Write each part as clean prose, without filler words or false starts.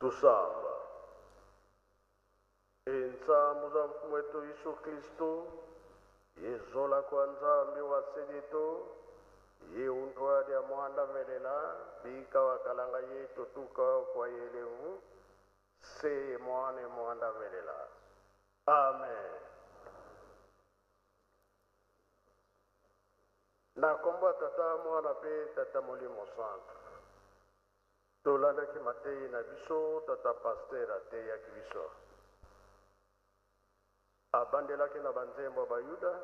Tusamba. Ensambu za Mfumu wetu Yesu Kristo, yezola kwa Nzambi wa seditu, yeundwa lya mwanda melela, bika wakalanga yetu tuka kwa yelevu, se mwane mwanda melela. Amen. Na kombo ya Tata, Mwana pe Tata Molimo Santu. Tolandaki mateyi na biso, tata pasteur ateyaki biso. Abandelaki na banzembo ya Bayuda,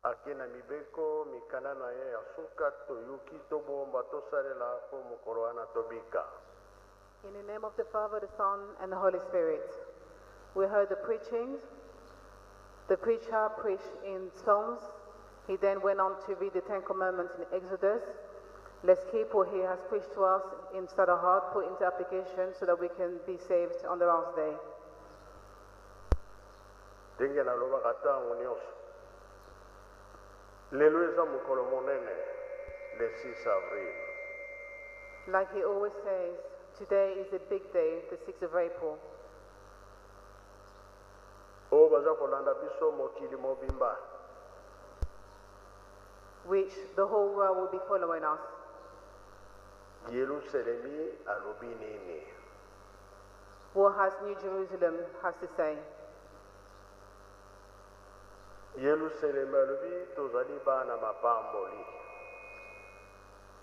ake na mibeko, mikanda na ye ya suka, toyoki, tobomba, tosalela mpo mokolo wana tobika. In the name of the Father, the Son, and the Holy Spirit. We heard the preachings. The preacher preached in Psalms. He then went on to read the Ten Commandments in Exodus. Let's keep what he has preached to us inside our heart, put into application so that we can be saved on the last day. Ndenge nalobaka ntango nyonso, lelo eza mokolo monene, le 6 avril. Like he always says, today is a big day, the 6th of April. Oyo baza kolanda biso mokili mobimba, which the whole world will be following us. Yelusalemi alobi nini? What has New Jerusalem has to say? Yelusalemi alobi tozali bana mapamboli.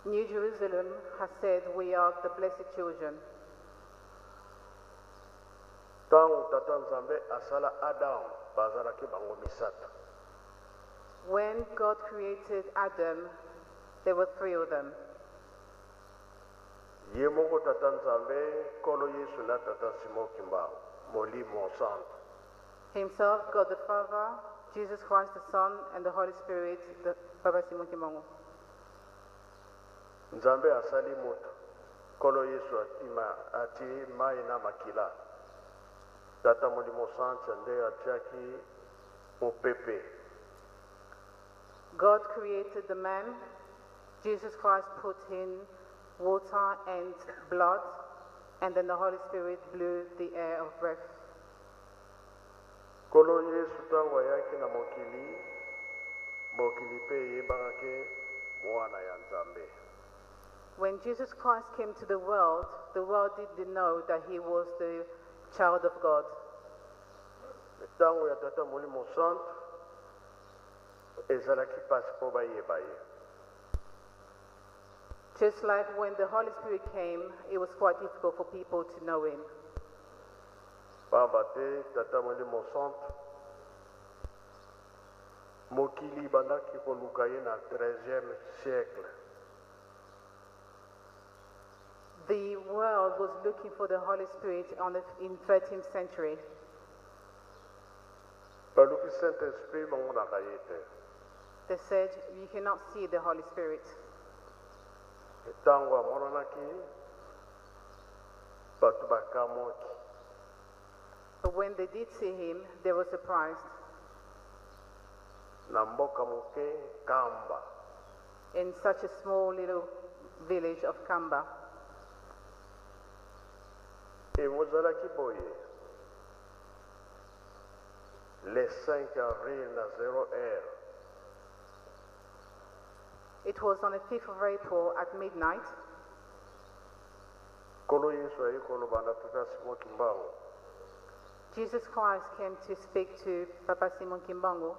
New Jerusalem has said we are the blessed children. Ntango Tata Nzambe asala Adam, bazalaki bango misato. When God created Adam, there were three of them. Ye moko Tata Nzambe, Nkolo Yesu na Tata Simon Kimbangu, Molimo Santu. Himself, God the Father, Jesus Christ the Son, and the Holy Spirit, the Papa Simon Kimbangu. Nzambe asali moto, Nkolo Yesu atima atie mai na makila. Tata Molimo Santu nde atiaki mopepe. God created the man. Jesus Christ put in water and blood, and then the Holy Spirit blew the air of breath. Nkolo Yesu ntango ayaki na mokili, mokili mpe eyebaka ke mwana ya Nzambe. When Jesus Christ came to the world didn't know that he was the child of God. Ntango ya Tata Molimo Santu ezalaki mpasi mpo bayeba ye. Just like when the Holy Spirit came, it was quite difficult for people to know him. Pamba te Tata Molimo Santu, mokili bandaki koluka ye na 13e siècle. The world was looking for the Holy Spirit in 13th century. Baluki Saint-Esprit, bamonaka ye te. They said, you cannot see the Holy Spirit. Ntango amonanaki, bato bakamwaki. But when they did see him, they were surprised. Na mboka moke Kamba. In such a small little village of Kamba. Ezalaki boye, le 5 avril na 0 heure. It was on the 5th of April at midnight. Nkolo Yesu aye koloba na Tata Simon Kimbangu. Jesus Christ came to speak to Papa Simon Kimbangu.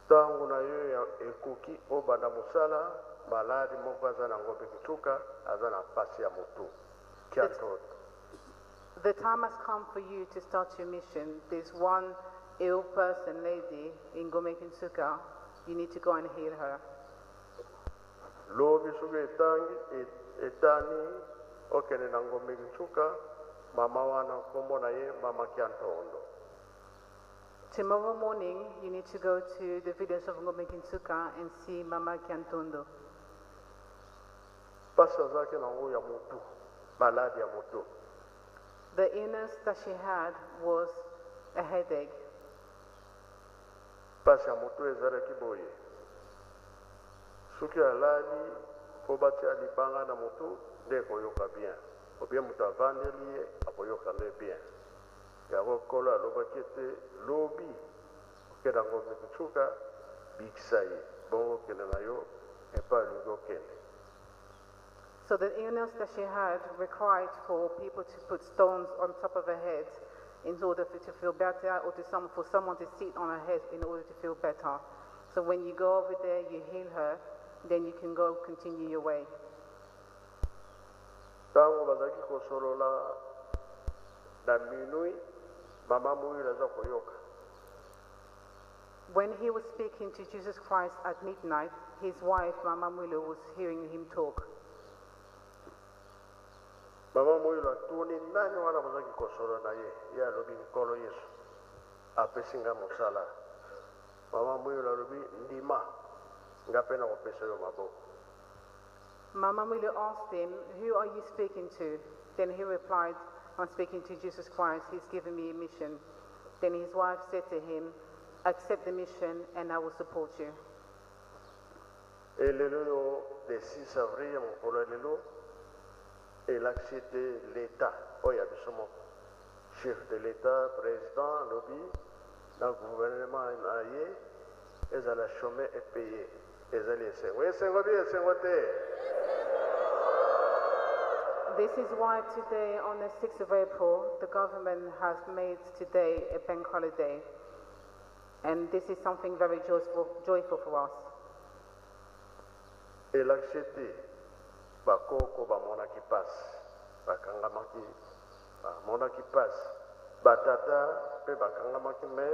Ntango na yo ya ekoki, obanda mosala, maladi moko aza na Ngombe Kinsuka, aza na mpasi ya motu Kiantoto. The time has come for you to start your mission. There's one ill person, lady, in Ngombe Kinsuka. You need to go and heal her. Lobi soki etangi etani, okende na Ngombe Kinsuka, mama wana nkombo na ye Mama Kiantondo. Tomorrow morning, you need to go to the village of Ngombe Kinsuka and see Mama Kiantondo. Mpasi azalaki nango ya motu, maladi ya motu. The illness that she had was a headache. Mpasi ya motu ezalaki boye, soki alali mpo batia libanga na motu nde ekoyoka bien. Ou bien moto avandeli ye akoyoka nde bien. Yango Nkolo alobaki ete lobi okenda Ngombe Kitsuka, bikisa ye, bongo okende na yo epai olingi okende. So the illness that she had required for people to put stones on top of her head in order for to feel better, or for someone to sit on her head in order to feel better. So when you go over there, you heal her, then you can go continue your way. Ntango bazalaki kosolola na minuit, mama Mwilu aza koyoka. When he was speaking to Jesus Christ at midnight, his wife, Mama Mwilu, was hearing him talk. Mama Mwilu atuni nani wana bazalaki kosolola na ye. Ye alobi Nkolo Yesu apesi nga mosala. Mama Mwilu alobi ndima, nga mpe nakopesa yo maboko. Mama Mwilu asked him, "Who are you speaking to?" Then he replied, "I'm speaking to Jesus Christ. He's given me a mission." Then his wife said to him, "Accept the mission and I will support you." Elelo oyo, le 6 avril, mokolo ya lelo, elakisi ete l'État oyo ya biso moko, chef de l'État, président, alobi na gouvernement na ye ezala chômé et payé. Ezali esengo, esengo bi esengo te. This is why today, on the 6th of April, the government has made today a bank holiday. And this is something very joyful, joyful for us. Elakisi ete bakoko bamonaki pasi, bakangamaki, bamonaki pasi, batata mpe bakangamaki, me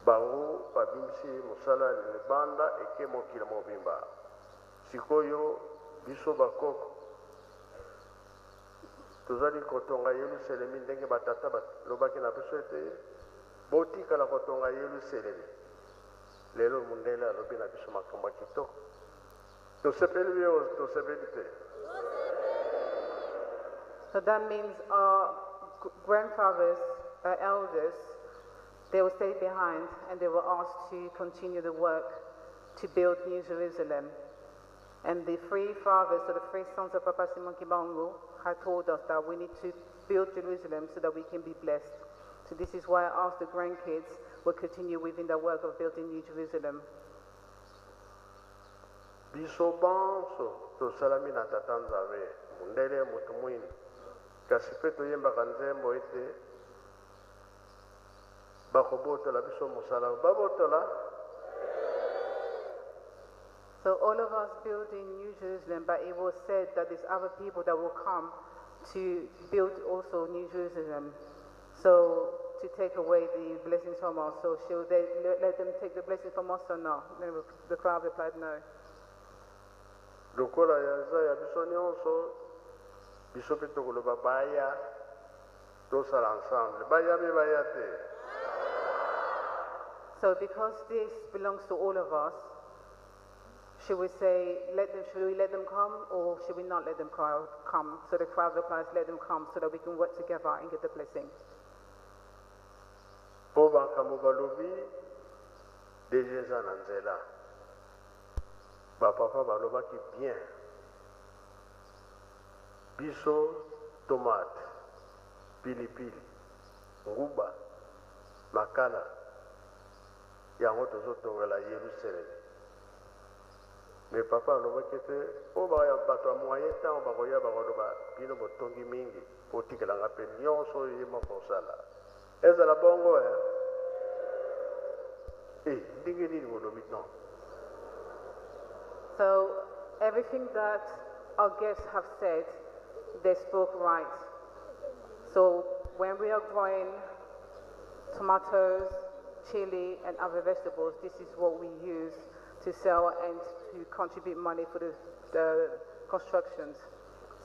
bango babimisi mosala ya libanda eke mokili mobimba. Sikoyo biso bakoko tozali kotonga Yelusalemi ndenge batata balobaki na biso ete botikala kotonga Yelusalemi. Lelo mundele alobi na biso makambo ya kitoko. Tosepeli yo, tosepeli te? So that means our grandfathers, our elders, they will stay behind and they were asked to continue the work to build New Jerusalem. And the three fathers, so the three sons of Papa Simon Kimbangu, had told us that we need to build Jerusalem so that we can be blessed. So this is why I asked the grandkids will continue within the work of building New Jerusalem. Biso banso tosalami na Tata Nzambe, mundele, moto mwindu, kasi mpe toyembaka nzembo ete bakobotola biso mosala, babotola. So all of us building New Jerusalem, but it was said that there's other people that will come to build also New Jerusalem. So to take away the blessings from us. So should they let them take the blessings from us or not? Then the crowd replied no. Lokola eza ya biso nyonso, biso mpe tokoloba baya, tosala ensemble. Baya mpe baya te? So because this belongs to all of us, should we say, should we let them come or should we not let them crowd come? So the crowd replies, "Let them come so that we can work together and get the blessing." Mpo makambo balobi déjà eza na nzela. Bapapa balobaki bien, biso tomate, pilipili, nguba, makala, yango tozotongela Yerusalemi. Me papa alobaki ete oyo bato ya moyen, ntango bakoya, bakoloba bino botongi mingi, botikelanga mpe nyonso oyo ye moko osala. Ezala bongo e e ndenge nini bolobi non? So everything that our guests have said, they spoke right. So when we are growing tomatoes, chili, and other vegetables, this is what we use to sell and to contribute money for the constructions.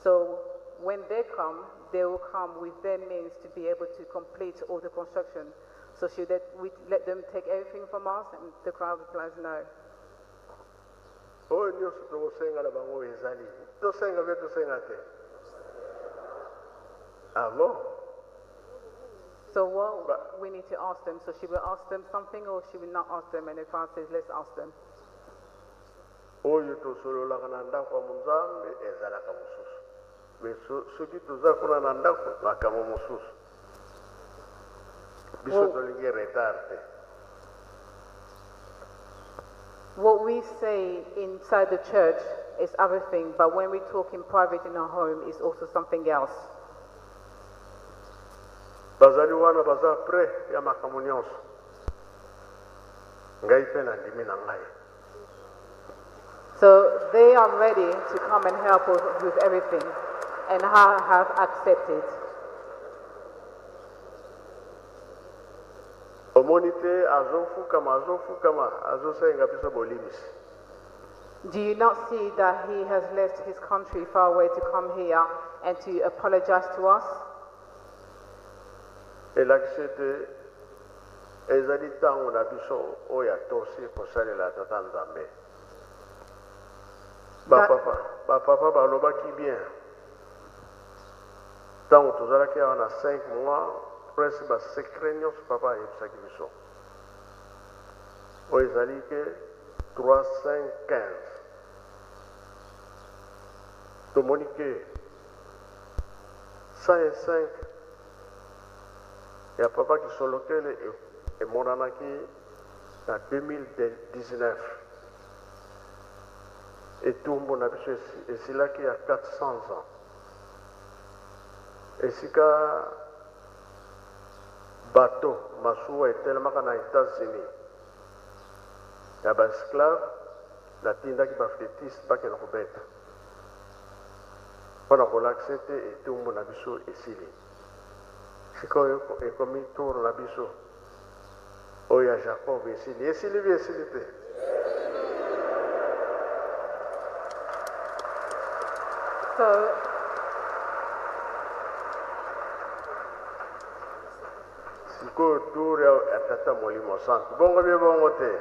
So when they come, they will come with their means to be able to complete all the construction. So should we let them take everything from us? And the crowd replies no. Oyo nyonso tokosenga na bango ezali tosenga mpe tosenga te avo. So what we need to ask them, so should we ask them something or should we not ask them? And the crowd says, "Let's ask them." Oyo tosololaka na ndako ya monzambe ezalaka mosusu. Mais soki toza kuna na ndako, makambo mosusu. Biso tolingi retard te. What we say inside the church is other thing, but when we talk in private in our home is also something else. Bazali wana, baza prêt ya makambo nyonso. Ngai mpe nandimi na ngai. So they are ready to come and help us with everything, and I have accepted. Omoni te, azofukama, azofukama, azosenga biso bolimbisi. Do you not see that he has left his country far away to come here and to apologize to us? Elakisi ete ezali ntango na biso oyo atosi kosalela Tata Nzambe. Bapapa, bapapa balobaki bien ntango tozalaki awa na 5 mois presque. Basecret nyonso papa ayebisaki biso, oyo ezali ke 3 5 15, tomoni ke 105 ya papa Kisolokele emonanaki na 2019. Etumbu na biso esilaki ya 400 ans. Esika bato masuwa etelemaka na États-Unis ya baesclave, natindaki baflûtiste bakende kobeta mpona kolakisa ete etumbu na biso esili. Sikoyo ekomi tour na biso oyo ya Jacob esili. Esili bi esili te? So Sikoyo tour ya Tata Molimo Santu. Bongo bie, bongo te?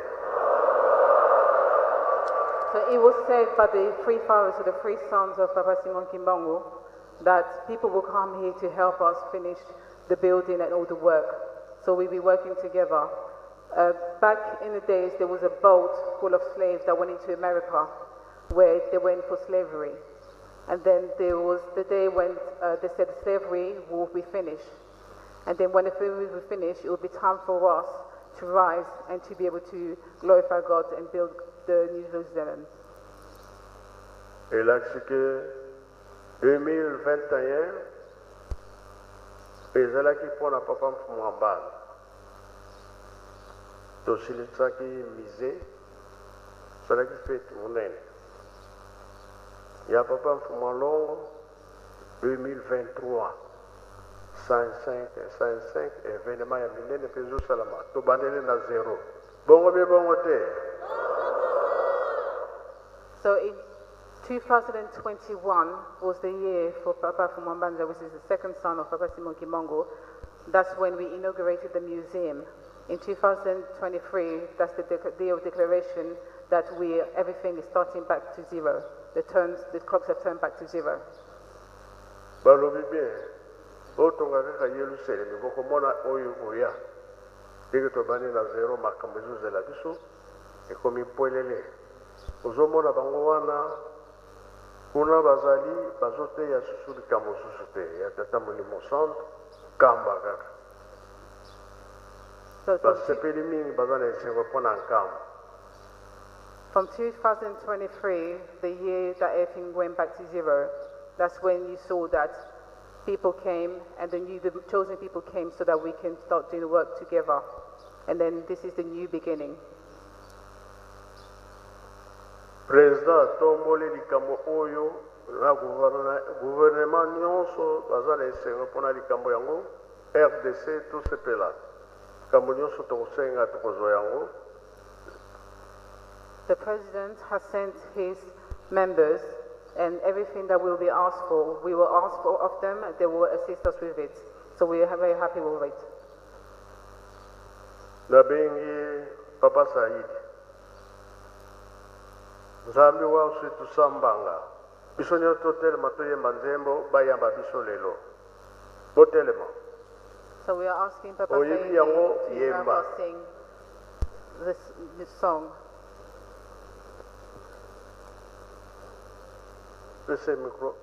So it was said by the three fathers or the three sons of Papa Simon Kimbangu that people will come here to help us finish the building and all the work. So we'll be working together. Back in the days, there was a boat full of slaves that went into America where they went for slavery. And then there was the day when they said slavery will be finished. And then when the slavery will be finished, it will be time for us to rise and to be able to glorify God and build the New Jerusalem. Elakisi ke 2021 ezalaki mpona papa Mfumu Ambala. Tosilisaki musée, tosalaki fête monene. Ya papa Mfumu Alongo, 2023, 105 105, événement ya minene mpe ezosalama. Tobandeli na zéro. Bongo bie, bongo te? So in 2021 was the year for Papa Fumambanza, which is the second son of Papa Simon Kimbangu. That's when we inaugurated the museum. In 2023, that's the day of declaration that everything is starting back to zero. The clocks have turned back to zero. Balobi bien, botonga kaka Yelusalemi, bokomona oyo koya. Ndenge tobandi na zéro, makambo ezozela biso ekomi pwelele. Ozomona bango wana kuna bazali bazoteya susu likambo mosusu te ya Tata Molimo Centre kamba kaka. So Basepeli mingi, baza na esengo mpo na nkambo. from 2023, the year that everything went back to zero, that's when you saw that people came and the chosen people came so that we can start doing the work together. And then this is the new beginning. Président atomboli likambo oyo na gouvernement nyonso, baza na esengo mpona likambo yango. RDC tosepela, likambo nyonso tokosenga tokozwa yango. The president has sent his members, and everything that will be asked for, we will ask for of them, they will assist us with it. So we are very happy with it. Nabengi papa Saidi, Nzambe wa tusambanga biso nyonso totelema, toyemba nzembo bayamba biso lelo. Botelema. So we are asking Papa Oyebi Saidi yango, to help yemba. us sing this song. Pese micro.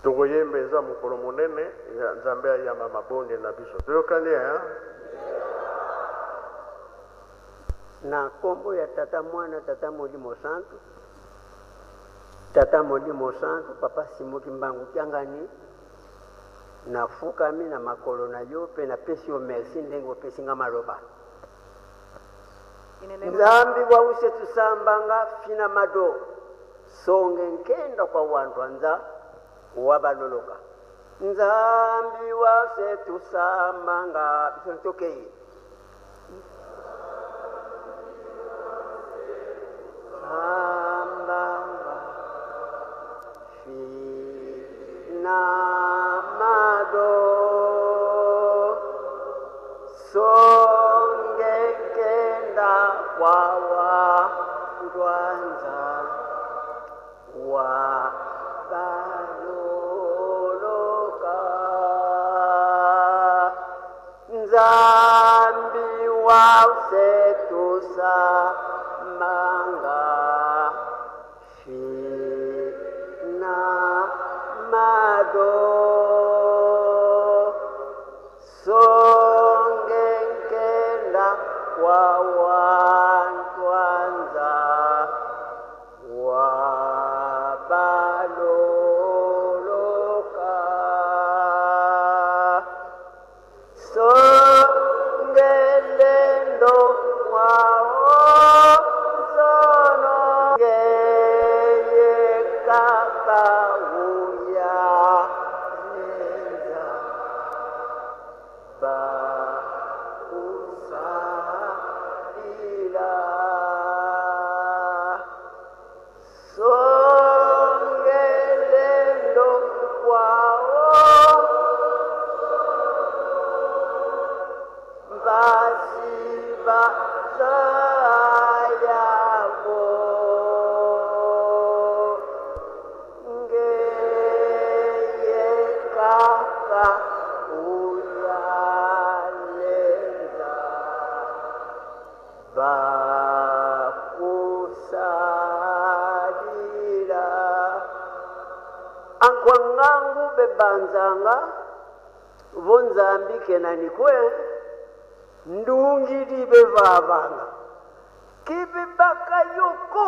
Tokoyemba eza mokolo monene ya Nzambe ayamba mabonde na biso. Toyokani hein? Na nkombo ya Tata Mwana Tata Molimo Santu, Tata Molimo Santu, Papa Simon Kimbangu Kiangani, nafukami na makolo na yo mpe napesi yo merci ndenge opesi nga maloba. In the name of Nzambi wa use tusambanga fina mado songe nkenda kwa wantu anza wabaloloka Nzambi wa use tusambanga biso tokei sambanga fina mado songe nkenda kwa wandwanza wa baloloka Nzambi wa usetusa manga fina mado songe nkenda kwa wantwanza wa baloloka songelendo wao sono ngeye kakauya nenza bakusabila songelendo kwao basiba sayabo ngeye kaka uyalenza bakusalila ankwangangu bebanzanga bonzambi kenani kwe ndungidi bevavanga kibibaka yoko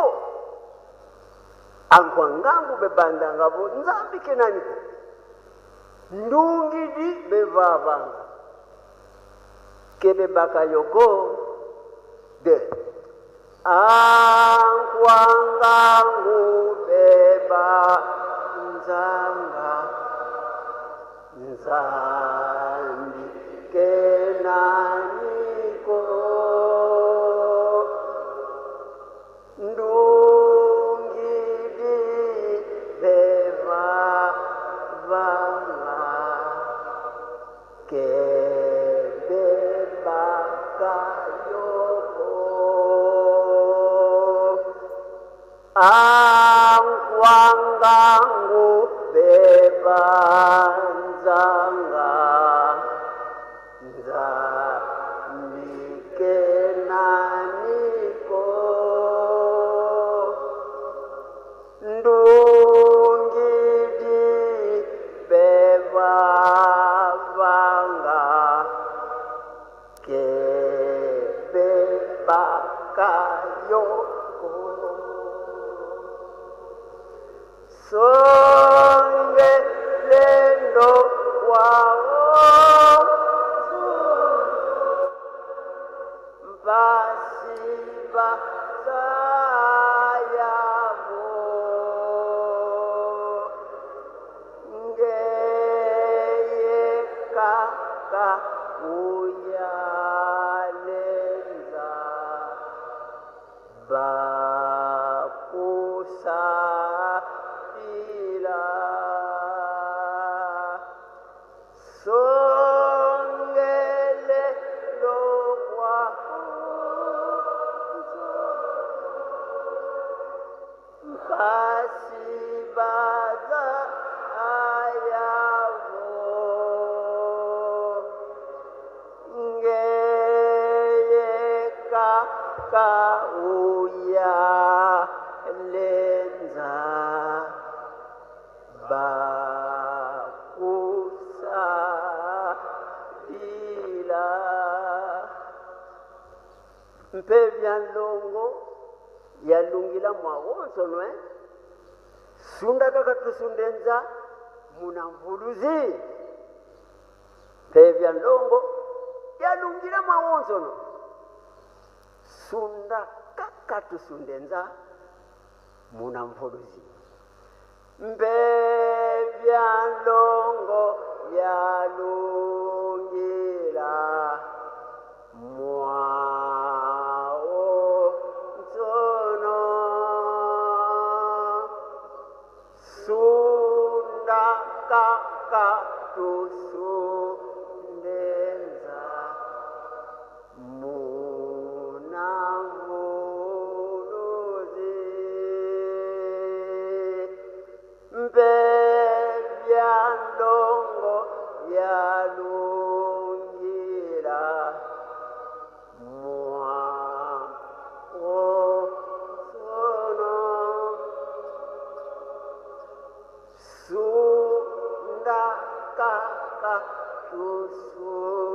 ankwangangu bebandanga bo nzambi kenani kwe ndungidi bevavanga kebebaka yoko de ankwangangu bebanzanga Nzambi kenaniko ndungidi beva vanga kebe bakayoko ankwangangu bebanzanga Nzambi kenaniko ndungidi bevavanga kebe bakayoko songe lendo kwao basiba sayabo ngeye kaka uyalenza bakusabila songele lokwa basibaza ayabo ngeye kaka uyalenza Mpe vya nlongo yalungila mwa wonso nwe sunda kaka tusundenza muna mvuluzi. Mpe vya nlongo yalungila mwa wonso no sunda kaka tusundenza muna mvuluzi. Mpe vya nlongo yalungila mwao nsono sunda kaka tusundenza muna mvuluzi. Mpe vya nlongo yalungila mwao nsono sunda kaka tusundenza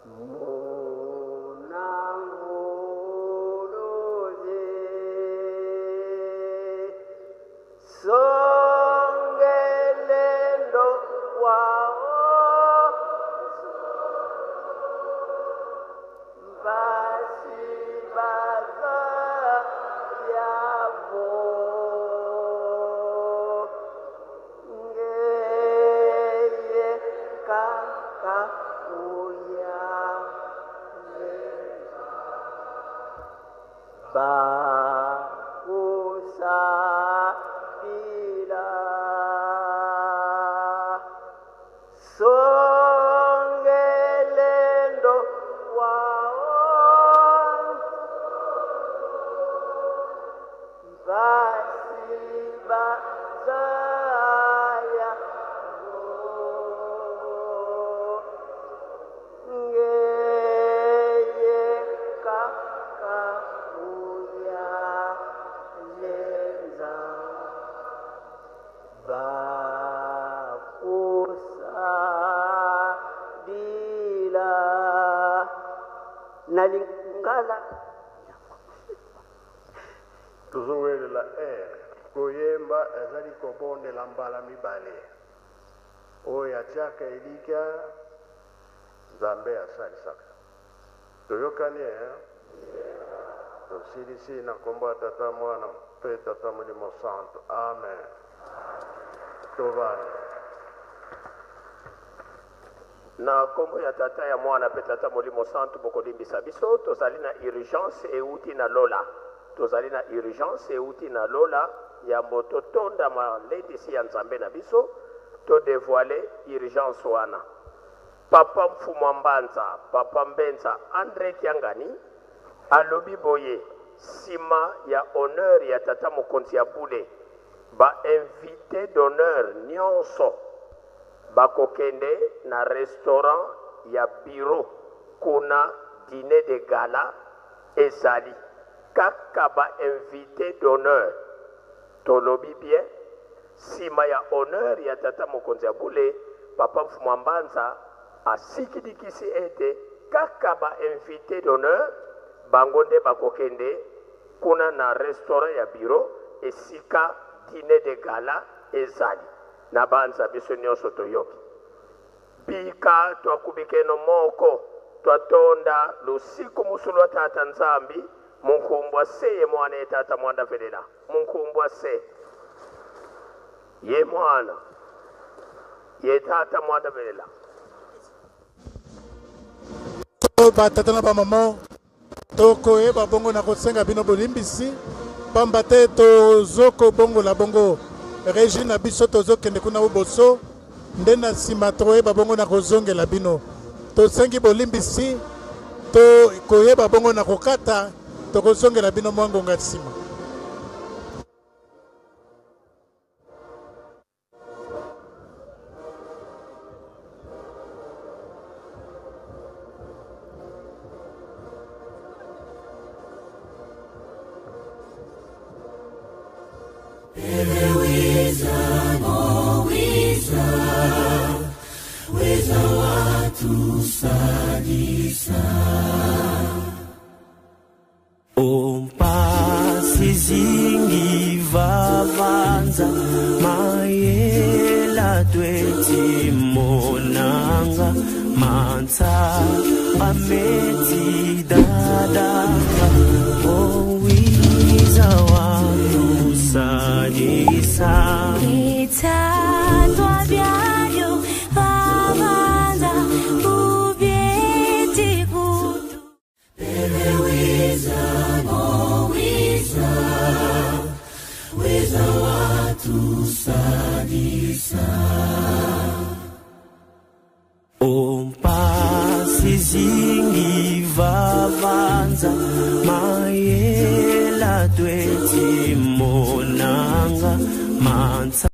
muna mvuluzi. Songelendo wao basi baza yabo ngeye kaka uya bakusabila songelendo wao basi bazaya ngeye kaka uya lenza bakusadila nalingala. Tozowelela r koyemba ezali kobondela mbala mibale oyo atiaka elikya Nzambe asalisaka. Toyokani eh? Tosilisi na nkombo ya Tata, Mwana mpe Tata Molimo Santu. Amen. Tovanda. Na nkombo ya Tata, ya Mwana mpe Tata Molimo Santu, bokolimbisa biso, tozali na urgence euti na lola. Tozali na urgence euti na lola, yambo totonda malendisi ya Nzambe na biso, to devoiler urgence wana. Papa Mfumua Mbanza, Papa Mbenza Andre Kiangani, alobi boye, Sima ya honneur ya tata mokonzi ya bule, ba invites d'honneur nionso bakokende na restaurant ya bureau kuna diner de gala ezali kaka ba invites d'honneur. Tolobi bien, sima ya honneur ya tata mokonzi ya bule, Papa Mfumua Mbanza asikidikisi ete kaka ba invites d'honneur bango nde bakokende kuna na restaurant ya bureau esika diner de gala ezali. Nabanza biso nionso toyoki. Bika twakubikeno moko twatonda lusiku musu lwa Tata Nzambi munkumbwa se ye Mwana ye Tata Mwanda velela munkumbwa se ye Mwana ye Tata Mwanda velela. Batata na bamama, tokoyeba bongo na kosenga bino bolimbisi, pamba te tozokobongola bongo regie na biso, tozokende kuna boboso nde na nsima tokoyeba bongo na kozongela bino. Tosengi bolimbisi, tokoyeba bongo na kokata, tokozongela bino mwa ngonga nsima. Mansa ameti dada Owiza watusalisa. Ithandwa byayo babanza ubyeti kutu. Ompasi zingi vavanza.